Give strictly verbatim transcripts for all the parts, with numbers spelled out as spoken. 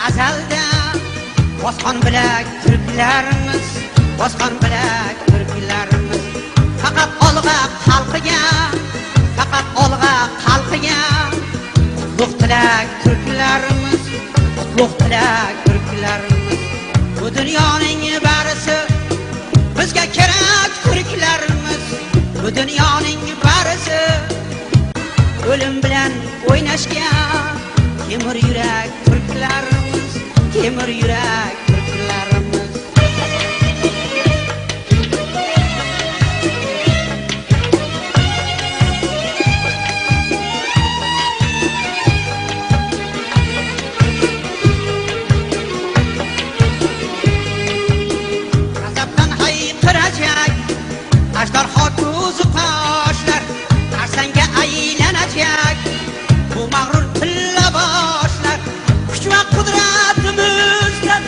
ئەزەلدە باسقان بىلەك تۈركلەرمىز، باسقان بىلەك تۈركلەرمىز. پەقەت ئالغا قالقىگەن، پەقەت ئالغا قالقىگەن. قۇتلۇق تىلەك تۈركلەرمىز، قۇتلۇق تىلەك تۈركلەرمىز. بۇ دۇنيانىڭ بارىسى بىزگە كېرەك تۈركلەرمىز. بۇ دۇنيانىڭ بارىسى ئۆلۈم بىلەن ئويناشكەن، تېمىر يۈرەك تۈركلەرمىز، تېمىر يۈرەك تۈركلەرمىز. غەزەپتىن ھەيقىرىجەك ئەجدىھا كۆزى قاشلار، خەرسەڭگە ئايلىنىجەك بۇ مەغرۇر تىللا باشلار. كۈچ ۋە قۇدرىتىمىزدىن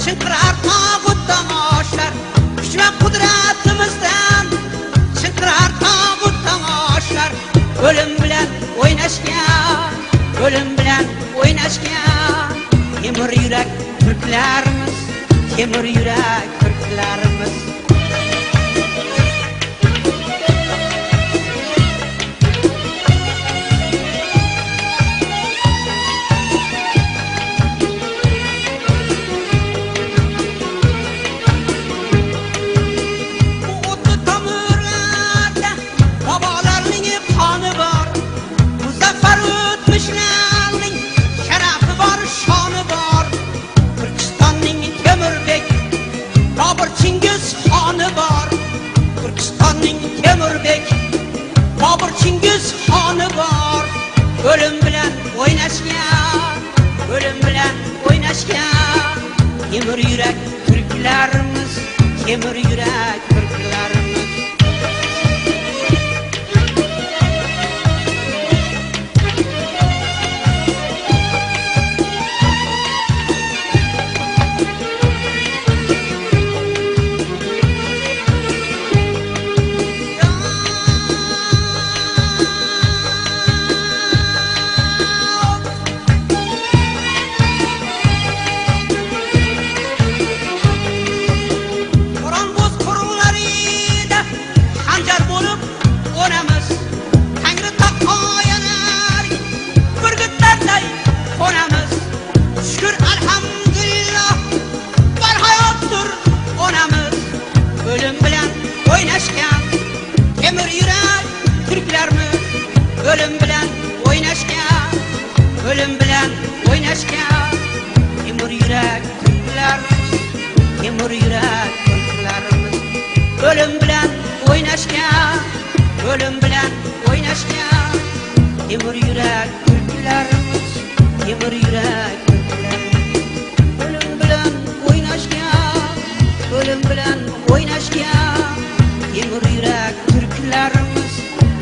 چىڭقىرار تاغۇت تاماشلار. كۈچ ۋە قۇدرىتىمىزدىن چىڭقىرار تاغۇت تاماشلار. ئۆلۈم بىلەن ئويناشكەن، ئۆلۈم بىلەن ئويناشكەن. تېمىر يۈرەك تۈركلەرمىز، تېمىر يۈرەك تۈركلەرمىز. بۇ ئوتلۇق تامىرلاردا بابالارنىڭ قانى بار. مۇزەففەر ئۆتمۈشلەرنىڭ شەرەپى بار، شانى بار. تۈركىستاننىڭ تۆمۈر بېكى بابۇر چىڭگىز خانى بار. تۈركىستاننىڭ تۆمۈر بېكى بابۇر چىڭگىز خانى بار. ئۆلۈم بىلەن ئويناشكەن، ئۆلۈم بىلەن ئويناشكەن. تېمىر يۈرەك تۈركلەرمىز، تېمىر يۈرەك تۈركلەرمىز. قورام بوز قۇرۇڭلىرىدا خەنجەر بولۇپ ئونىمىز. تەڭرى تاغ قايىلار بۈركۈتلەردەي قونىمىز. شۈكۈر، ئەلھەمدۇلىللا، بار ھاياتتۇر ئونىمىز. ئۆلۈم بىلەن ئويناشكەن تېمىر يۈرەك تۈركلەرمىز. ئۆلۈم بىلەن ئويناشكەن، ئۆلۈم بىلەن ئويناشكەن. تېمىر يۈرەك تۈركلەرمىز، تېمىر يۈرەك تۈركلەرمىز. ئۆلۈم بىلەن ئويناشكەن، ئۆلۈم بىلەن ئويناشكەن. تېمىر يۈرەك تۈركلەرمىز، تېمىر يۈرەك تۈركلەرمىز. ئۆلۈم بىلەن ئويناشكەن، ئۆلۈم بىلەن ئويناشكەن. تېمىر يۈرەك تۈركلەرمىز،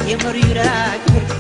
تېمىر يۈرەك تۈركلەرمىز.